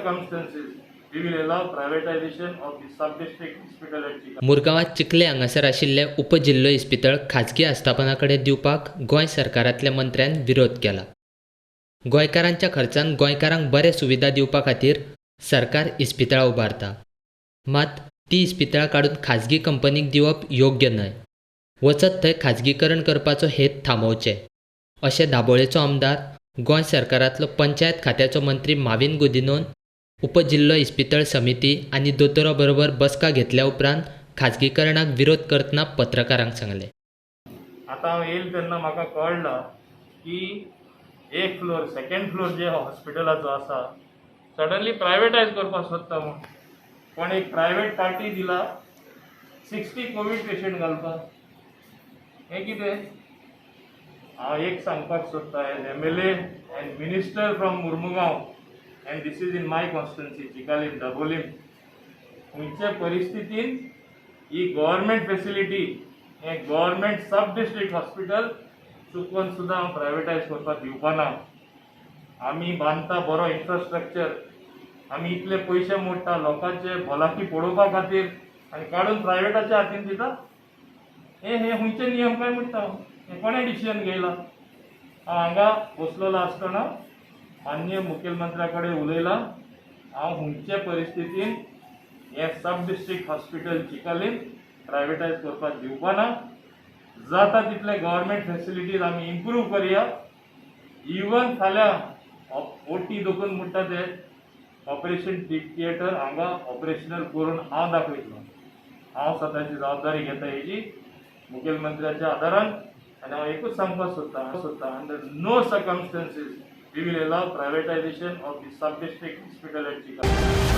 circumstances we will allow privatization of the sub district hospital at Chicalim. मुरगांवांत चिखले हांगासर आशिल्लें उपजिल्लो इस्पितळ खाजगी आस्थापना कडेन दिवपाक गोंय सरकारांतल्या मंत्र्यान विरोध केला. गोंयकारांच्या खर्चान गोंयकारांक बरे सुविधा दिवपा खातीर सरकार इस्पितळां उबारता, मात ती इस्पितळां काडून खाजगी कंपनीक दिवप योग्य न्हय. वचत थंय खाजगीकरण करपाचो हेत थांबोवचें, अशें दाबोळेचो आमदार, गोंय सरकारांतलो पंचायत खात्याचो मंत्री माविन गुदिन्होन उपजिल्लो इस्पितळ समिती आनी दोतोरा बरोबर बसका घेतल्या उपरांत खाजगीकरणाक विरोध करतना पत्रकारांक सांगलें. आतां हांव येयल तेन्ना म्हाका कळ्ळां की एक फ्लोर, सेकंड फ्लोर जे हॉस्पिटलाचो आसा, सडनली प्रायवेटायज करपाक सोदता म्हूण. पण एक प्रायवेट पार्टी दिला 60 कोवीड पेशंट घालपाक. हें कितें? हांव एक सांगपाक सोदता as MLA and minister from Mormugao, and this is in my constituency, Chicalim, Dabolim, खंयच्या परिस्थितीन ही गव्हर्मेंट फेसिलिटी, हें गव्हर्मेंट सब डिस्ट्रिक्ट हॉस्पिटल चुकोन सुद्दां हांव प्रायवेटायज करपाक दिवपाना. आमी बांदता बरो इन्फ्रास्ट्रक्चर, आमी इतले पयशे मोडटा लोकांचे भलायकी पळोवपा खातीर आनी काडून प्रायवेटाच्या हातीन दिता. हे हे खंयचे नियम काय म्हणटा हांव? हें कोणें डिसिजन घेयला? हांव हांगा बसलेलो आसतना माननीय मुखेलमंत्र्या कडेन उलयलां. हांव खंयचे परिस्थितीन हें सब डिस्ट्रिक्ट हॉस्पिटल चिकालीम प्रायवेटायज करपाक दिवपाना. जाता तितले गव्हर्मेंट फेसिलिटीज आमी इम्प्रूव करया. इवन फाल्यां ओटी दोतोर म्हणटा ते ऑपरेशन थिएटर हांगा ऑपरेशनल करून हांव दाखयतलो. हांव स्वताची जबाबदारी घेता हेजी मुखेलमंत्र्याच्या आदारान. आनी हांव एकूच सांगपाक सोदता, under no circumstances we will allow privatization of the sub district hospital at Chicalim.